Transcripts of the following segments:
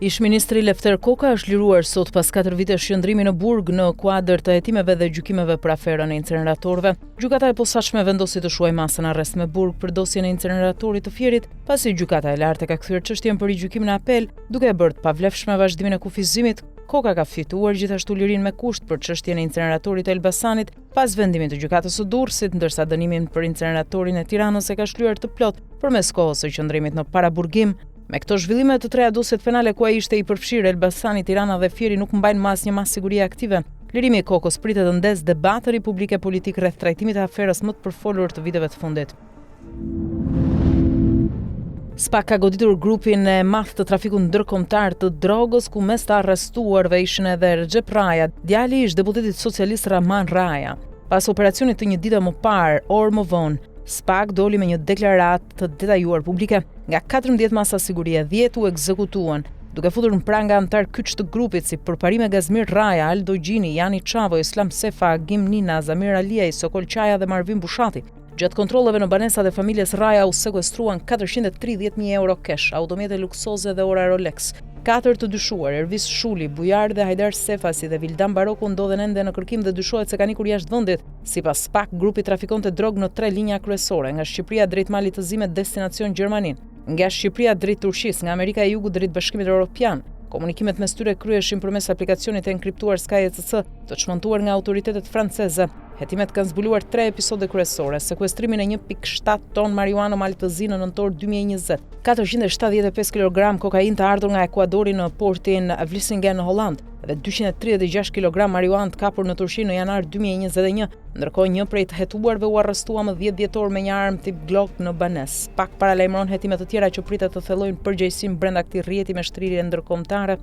Ish-ministri Lefter Koka është liruar sot pas 4 vitesh qëndrimi në burg në kuadër të hetimeve dhe gjykimeve për aferën e inceneratorëve. Gjykata e posaçme vendosi të shuajë masën arrest me burg për dosjen e inceneratorit të Fierit, pasi Gjykata e Lartë e ka kthyer çështjen për rigjykim në apel, duke e bërë të pavlefshme vazhdimin e kufizimit. Koka ka fituar gjithashtu lirinë me kusht për çështjen e inceneratorit të Elbasanit, pas vendimit të Gjykatës së Durrësit, ndërsa dënimin për inceneratorin e Tiranës e ka shlyer të plotë përmes kohës së qëndrimit në paraburgim. Me këto zhvillime të treja dosjet penale ku ai ishte i përfshirë, Elbasani, Tirana dhe Fieri nuk mbajnë më asnjë masë sigurie aktive. Lirimi i Kokës pritet të ndezë debat të ri publik e politik rreth trajtimit të aferës më të përfolur të viteve të fundit. SPAK ka goditur grupin e madh të trafikut ndërkombëtar të drogës, ku mes të arrestuarve ishin edhe Rexhep Rraja, djali i ish-deputetit socialist Rrahman Rraja. Pas operacionit të një dite më parë, orë më vonë, SPAK doli me një deklaratë të detajuar publike. Nga 14 masa sigurie, 10 u ekzekutuan, duke futur në pranga anëtarë kyç të grupit si Përparim e Gazmir Rraja, Aldo Gjini, Jani Çavo, Islam Sefa, Agim Nina, Zamir Aliaj, Sokol Qaja dhe Marvin Bushati. Gjatë kontrolleve në banesat e familjes Rraja u sekuestruan 430.000 euro cash, automjete luksoze dhe ora Rolex. Katër të dyshuar, Ervis Shuli, Bujar dhe Hajdar Sefa si dhe Vildan Baroku ndodhen ende në kërkim dhe dyshohet se kanë ikur jashtë vendit. Sipas SPAK, grupi trafikonte drogë në tre linja kryesore, nga Shqipëria drejt Malit të Zi me destinacion Gjermaninë, nga Shqipëria drejt Turqisë, nga Amerika e Jugut drejt Bashkimit Europian. Komunikimet mes tyre kryheshin përmes aplikacionit të enkriptuar Sky ECC, të çmontuar nga autoritetet franceze. Hetimet kanë zbuluar tre episode kryesore, sekuestrimin e 1.7 ton marijuanë në Mal të Zi në nëntor 2020, 475 kg kokainë të ardhur nga Ekuadori në portin Vlissingen në Hollandë dhe 236 kg marijuanë të kapur në Turqi në janar 2021. Ndërkohë një prej të hetuarve u arrestua më 10 dhjetor me një armë tip Glock në banesë. SPAK paralajmëron hetime të tjera që pritet të thellojnë përgjegjësinë brenda këtij rrjeti me shtrirje ndërkombëtare.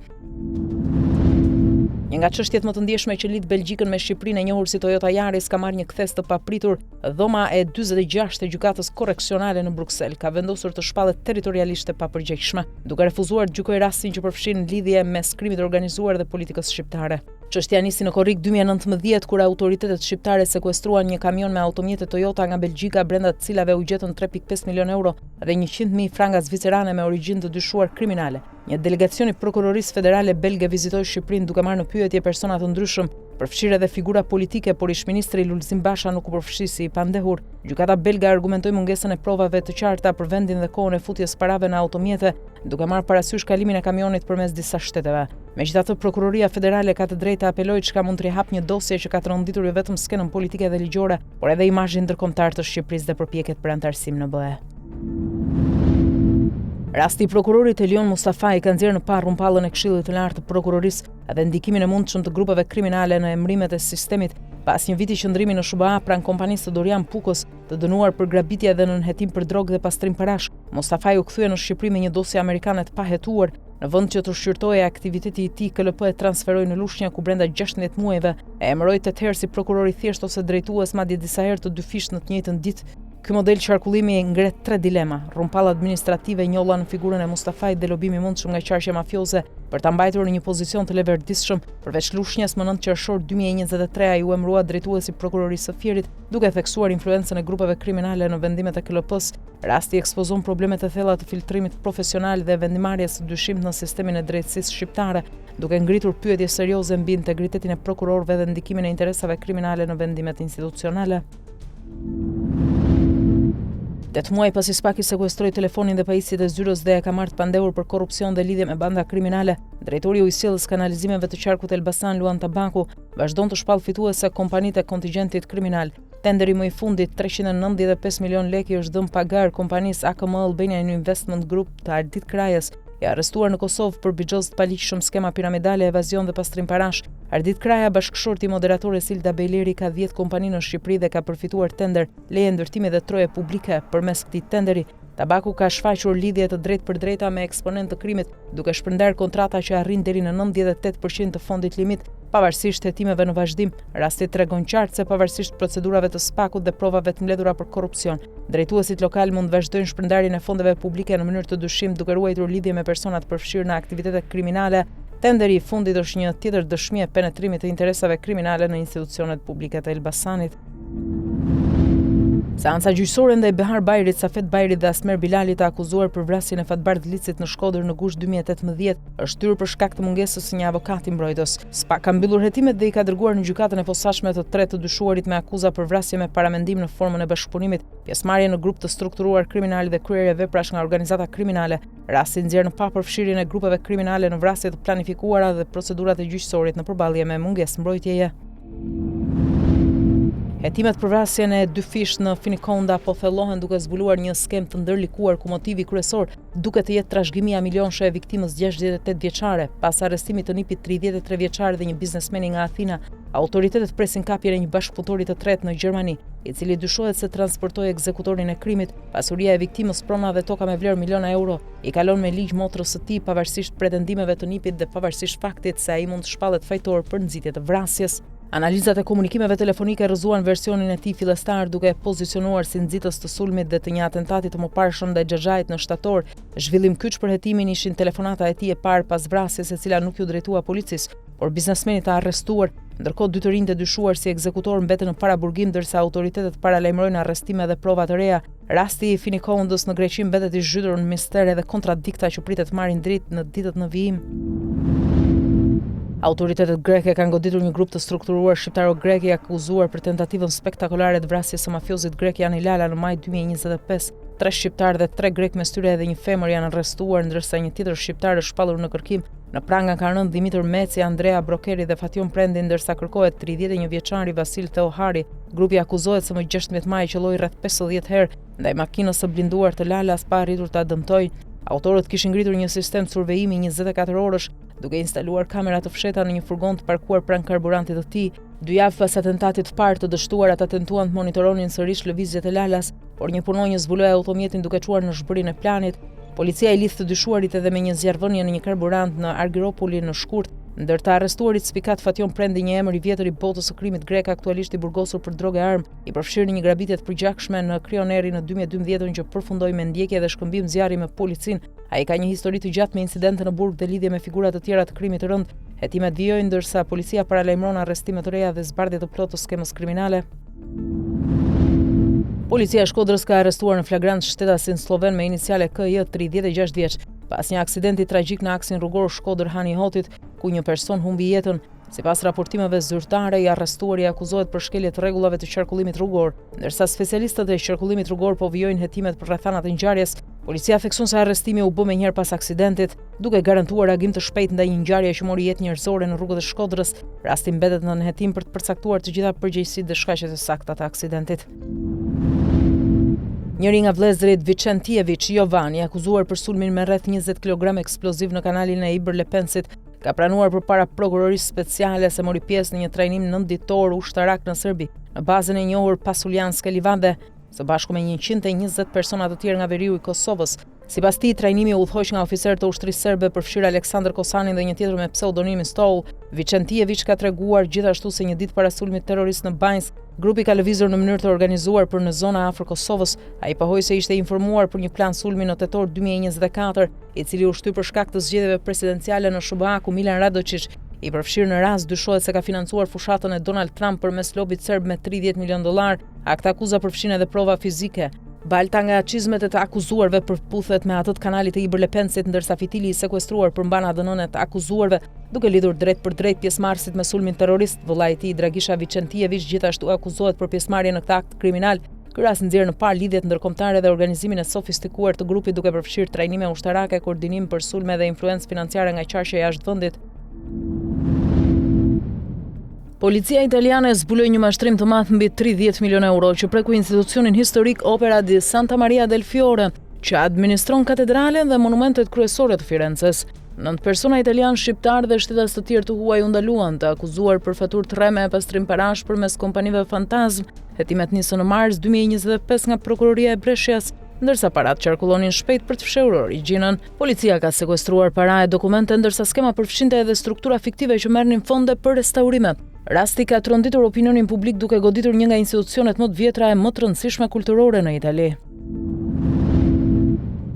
Një nga çështjet më të ndjeshme që lidh Belgjikën me Shqipërinë e njohur si Toyota Yaris ka marrë një kthesë të papritur. Dhoma e 46 e Gjykatës Korreksionale në Bruksel ka vendosur të shpallet territorialisht e papërgjegjshme, duke refuzuar të gjykojë rastin që përfshin lidhje mes krimit të organizuar dhe politikës shqiptare. Çështja nisi në korrik 2019 kur autoritetet shqiptare sekuestruan një kamion me automjete Toyota nga Belgjika brenda të cilave u gjetën 3.5 milion euro dhe 100.000 franga zvicerane me origjinë të dyshuar kriminale. Një delegacion i Prokurorisë Federale Belge vizitoi Shqipërinë duke marrë në pyetje persona të ndryshëm, përfshirë edhe figura politike, por ish-ministri Lulzim Basha nuk u përfshi si i pandehur. Gjykata belge argumentoi mungesën e provave të qarta për vendin dhe kohën e futjes së parave në automjete, duke marrë parasysh kalimin e kamionit përmes disa shteteve. Megjithatë, Prokuroria Federale ka të drejtë të apelojë çka mund të rihapë një dosje që ka tronditur jo vetëm skenën politike dhe ligjore, por edhe imazhin ndërkombëtar të Shqipërisë dhe përpjekjet për anëtarësim në BE. Rasti i prokurorit Elion Mustafaj ka nxjerrë në pah rrumpallën e Këshillit të Lartë të Prokurorisë dhe ndikimin e mundshëm të grupeve kriminale në emërimet e sistemit. Pas një viti qëndrimi në SHBA pranë kompanisë së Dorian Pukës, të dënuar për grabitje dhe nën hetim për drogë dhe pastrim parash, Mustafaj u kthye në Shqipëri me një dosje amerikane të pahetuar. Në vend që të shqyrtohej aktiviteti i tij, KLP e transferoi në Lushnjë ku brenda 16 muajve e emëroi 8 herë si prokuror i thjeshtë ose drejtues, madje disa herë të dyfishtë në të njëjtën ditë. Ky model qarkullimi ngre tre dilema, rrumpallë administrative, njolla në figurën e Mustafajt dhe lobim i mundshëm nga qarqe mafioze për ta mbajtur në një pozicion të leverdisshëm. Përveç Lushnjes, më 9 qershor 2023 ai u emërua drejtues i Prokurorisë së Fierit, duke theksuar influencën e grupeve kriminale në vendimet e KLP-së. Rasti ekspozon problemet e thella të filtrimit profesional dhe vendimmarrjes së dyshimtë në sistemin e drejtësisë shqiptare, duke ngritur pyetje serioze mbi integritetin e prokurorëve dhe ndikimin e interesave kriminale në vendimet institucionale. Tetë muaj pasi SPAK i sekuestroi telefonin dhe pajisjet e zyrës dhe e ka marrë të pandehur për korrupsion dhe lidhje me banda kriminale, drejtori i Ujësjellës Kanalizimeve të qarkut Elbasan Luan Tabaku vazhdon të shpallë fituese kompanitë e kontingjentit kriminal. Tenderi më i fundit 395 milion lekë i është dhënë pa garë kompanisë AKM Albanian Investment Group të Ardit Krajës, i arrestuar në Kosovë për bixhoz të paligjshëm, skema piramidale, evazion dhe pastrim parash. Ardit Kraja, bashkëshorti i moderatores Ilda Bejleri, ka 10 kompani në Shqipëri dhe ka përfituar tender, leje ndërtimi dhe troje publike. Përmes këtij tenderi, Tabaku ka shfaqur lidhje të drejtpërdrejta me eksponentë të krimit, duke shpërndarë kontrata që arrijnë deri në 98% të fondit limit, pavarësisht hetimeve në vazhdim. Rasti tregon qartë se pavarësisht procedurave të SPAK-ut dhe provave të mbledhura për korrupsion, Drejtuesit lokalë mund të vazhdojnë shpërndarjen e fondeve publike në mënyrë të dyshimtë duke ruajtur lidhje me persona të përfshirë në aktivitete kriminale. Tenderi i fundit është një tjetër dëshmi e penetrimit të interesave kriminale në institucionet publike të Elbasanit. Seanca gjyqësore ndaj Behar Bajrit, Safet Bajrit dhe Asmer Bilalit të akuzuar për vrasjen e Fatbardh Licit në Shkodër në gusht 2018 është shtyrë për shkak të mungesës së një avokati mbrojtës. SPAK ka mbyllur hetimet dhe i ka dërguar në gjykatën e posaçme të tre të dyshuarit me akuza për vrasje me paramendim në formën e bashkëpunimit, pjesëmarrje në grup të strukturuar kriminal dhe kryerje veprash nga organizata kriminale. Rasti nxjerr në pah përfshirjen e grupeve kriminale në vrasje të planifikuara dhe procedurat e gjyqësorit në përballje me mungesë mbrojtjeje. Hetimet për vrasjen e dyfishtë në Finikonda po thellohen duke zbuluar një skemë të ndërlikuar ku motivi kryesor duket të jetë trashëgimia milionëshe e viktimës 68 vjeçare. Pas arrestimit të nipit 33 vjeçar dhe një biznesmeni nga Athina, autoritetet presin kapjen e një bashkëpunëtori të tretë në Gjermani, i cili dyshohet se transportoi ekzekutorin e krimit. Pasuria e viktimës, prona dhe toka me vlerë miliona euro, i kalon me ligj motrës së tij pavarësisht pretendimeve të nipit dhe pavarësisht faktit se ai mund të shpallet fajtor për nxitje të vrasjes. Analizat e komunikimeve telefonike rrëzuan versionin e tij fillestar duke e pozicionuar si nxitës të sulmit dhe të një atentati të mëparshëm ndaj xhaxhait në shtator. Zhvillim kyç për hetimin ishin telefonata e tij e parë pas vrasjes e cila nuk iu drejtua policisë, por biznesmenit të arrestuar. Ndërkohë dy të rinjtë e dyshuar si ekzekutorë mbeten në paraburgim ndërsa autoritetet paralajmërojnë arrestime dhe prova të reja. Rasti i Finikondës në Greqi mbetet i zhytur në mistere dhe kontradikta që pritet të marrin dritë në ditët në vijim. Autoritetet greke kanë goditur një grup të strukturuar shqiptaro-grek i akuzuar për tentativën spektakolare të vrasjes së mafiozit grek Jani Lala në maj 2025. Tre shqiptarë dhe tre grekë mes tyre edhe një femër janë arrestuar, ndërsa një tjetër shqiptar është shpallur në kërkim. Në pranga kanë rënë Dhimitër Meci, Andrea Brokeri dhe Fatjon Prendi, ndërsa kërkohet 31 vjeçari Vasil Theohari. Grupi akuzohet se më 16 maj qëlloi rreth 50 herë ndaj makinës së blinduar të Lalas pa arritur ta dëmtojë. Autorët kishin ngritur një sistem survejimi 24 orësh, duke instaluar kamera të fshehta në një furgon të parkuar pranë karburantit të tij. Dy javë pas atentatit të parë të dështuar, ata tentuan të monitoronin sërish lëvizjet e Lalas, por një punonjës zbuloi automjetin duke çuar në zhbërjen e planit. Policia i lidh të dyshuarit edhe me një zjarrvënie në një karburant në Argiropoli në shkurt. Ndër të arrestuarit spikat Fatjon Prendi, një emër i vjetër i botës së krimit grek, aktualisht i burgosur për drogë e armë, i përfshirë në një grabitje të përgjakshme në Krioneri në 2012 që përfundoi me ndjekje dhe shkëmbim zjarri me policinë. Ai ka një histori të gjatë me incidente në burg dhe lidhje me figura të tjera të krimit të rëndë. Hetimet vijojnë ndërsa policia paralajmëron arrestime të reja dhe zbardhje të plotë të skemës kriminale. Policia e Shkodrës ka arrestuar në flagrancë shtetasin slloven me iniciale KJ 36 vjeç, pas një aksidenti tragjik në aksin rrugor Shkodër-Han i Hotit, ku një person humbi jetën. Sipas raportimeve zyrtare, i arrestuari akuzohet për shkelje të rregullave të qarkullimit rrugor, ndërsa specialistët e qarkullimit rrugor po vijojnë hetimet për rrethanat e ngjarjes. Policia thekson se arrestimi u bë menjëherë pas aksidentit, duke garantuar reagim të shpejtë ndaj një ngjarjeje që mori jetë njerëzore në rrugët e Shkodrës. Rasti mbetet nën hetim për të përcaktuar të gjitha përgjegjësitë dhe shkaqet e sakta të aksidentit. Njëri nga vëllezërit Vicentijević, Jovan, i akuzuar për sulmin me rreth 20 kg eksploziv në kanalin e Ibër Lepencit, ka pranuar përpara prokurorisë speciale se mori pjesë në një trajnim nëntëditor ushtarak në Serbi, në bazën e njohur Pasuljanske Livade, së bashku me 120 persona të tjerë nga veriu i Kosovës. Sipas tij, trajnimi u udhëhoq nga oficerë të ushtrisë serbe, përfshirë Aleksandër Kosanin dhe një tjetër me pseudonimin Stoll. Vicentijević ka treguar gjithashtu se një ditë para sulmit terrorist në Banjskë, grupi ka lëvizur në mënyrë të organizuar për në zona afër Kosovës. Ai pohoi se ishte informuar për një plan sulmi në tetor 2024, i cili u shty për shkak të zgjedhjeve presidenciale në SHBA ku Milan Radoiçiq, i përfshirë në rast, dyshohet se ka financuar fushatën e Donald Trump përmes lobit serb me 30 milionë dollarë. Aktakuza përfshin edhe prova fizike. Balta nga çizmet e të akuzuarve përputhet me atë të kanalit të Ibër Lepencit, ndërsa fitili i sekuestruar përmban ADN-në e të akuzuarve, duke lidhur drejtpërdrejt pjesëmarrësit me sulmin terrorist. Vëllai i tij, Dragisha Vicentijević, gjithashtu akuzohet për pjesëmarrje në këtë akt kriminal. Ky rast nxjerr në pah lidhjet ndërkombëtare dhe organizimin e sofistikuar të grupit duke përfshirë trajnime ushtarake, koordinim për sulme dhe influencë financiare nga qarqe jashtë vendit. Policia italiane zbuloi një mashtrim të madh mbi 30 milionë euro që preku institucionin historik Opera di Santa Maria del Fiore, që administron katedralen dhe monumentet kryesore të Firences. Nëntë persona italianë, shqiptarë dhe shtetas të tjerë të huaj u ndaluan të akuzuar për faturë të rreme e pastrim parash përmes kompanive fantazmë. Hetimet nisën në mars 2025 nga prokuroria e Brescias, ndërsa paratë qarkullonin shpejt për të fshehur origjinën. Policia ka sekuestruar para e dokumente ndërsa skema përfshinte edhe struktura fiktive që merrnin fonde për restaurime. Rasti ka tronditur opinionin publik duke goditur një nga institucionet më të vjetra e më të rëndësishme kulturore në Itali.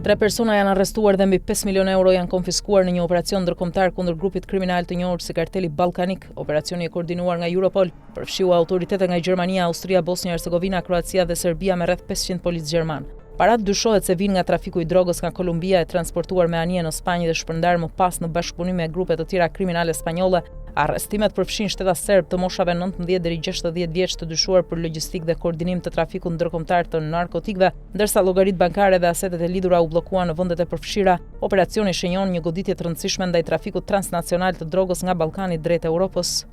Tre persona janë arrestuar dhe mbi 5 milionë euro janë konfiskuar në një operacion ndërkombëtar kundër grupit kriminal të njohur si Karteli Ballkanik. Operacioni i koordinuar nga Europol përfshiu autoritete nga Gjermania, Austria, Bosnja Hercegovina, Kroacia dhe Serbia me rreth 500 policë gjermanë. Paratë dyshohet se vijnë nga trafiku i drogës nga Kolumbia e transportuar me anije në Spanjë dhe shpërndarë më pas në bashkëpunim me grupe të tjera kriminale spanjolle. Arrestimet përfshijnë shtetas serbë të moshave 19 deri 60 vjeç të dyshuar për logjistikë dhe koordinim të trafikut ndërkombëtar të narkotikëve, ndërsa llogaritë bankare dhe asetet e lidhura u bllokuan në vendet e përfshira. Operacioni shenjon një goditje të rëndësishme ndaj trafikut transnacional të drogës nga Ballkani drejt Europës.